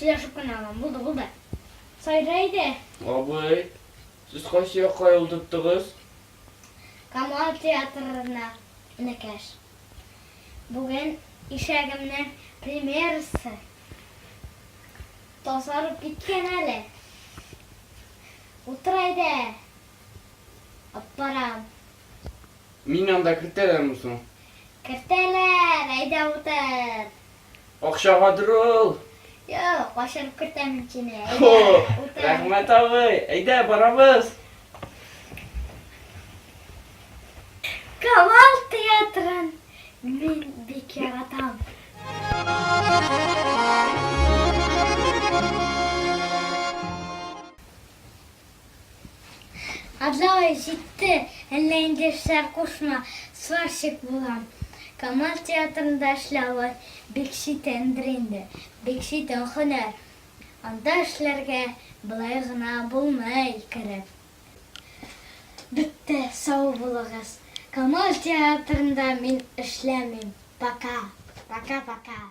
Сөйләшеп кенә алам. Булды, булды. Сайра әйдә. Абый, сез кайсы якка юл тоттыгыз? Камал театрына, энекәш. Бүген ишәгемнең премьерасы. Тазарып киткән әле. Утыр әйдә. Аппарам. Мине анда кертәләрме соң? Кертәләр, әйдә утыр. Акчагадыр ул. Юк, качырып кертәм мин сине. Әйдә, утыр. Рәхмәт, абый. Әйдә, барабыз. Камал театрын мин бик яратам. Адлай җитте, әллә инде эшләр кушма, сварщик булам. Камал театрында эшләве бик читендер инде, бик читен һөнәр. Анда эшләргә болай гына булмый кереп. Бетте, сау булыгыз. Камал театрында мин эшләмим. Пока. Пока-пока.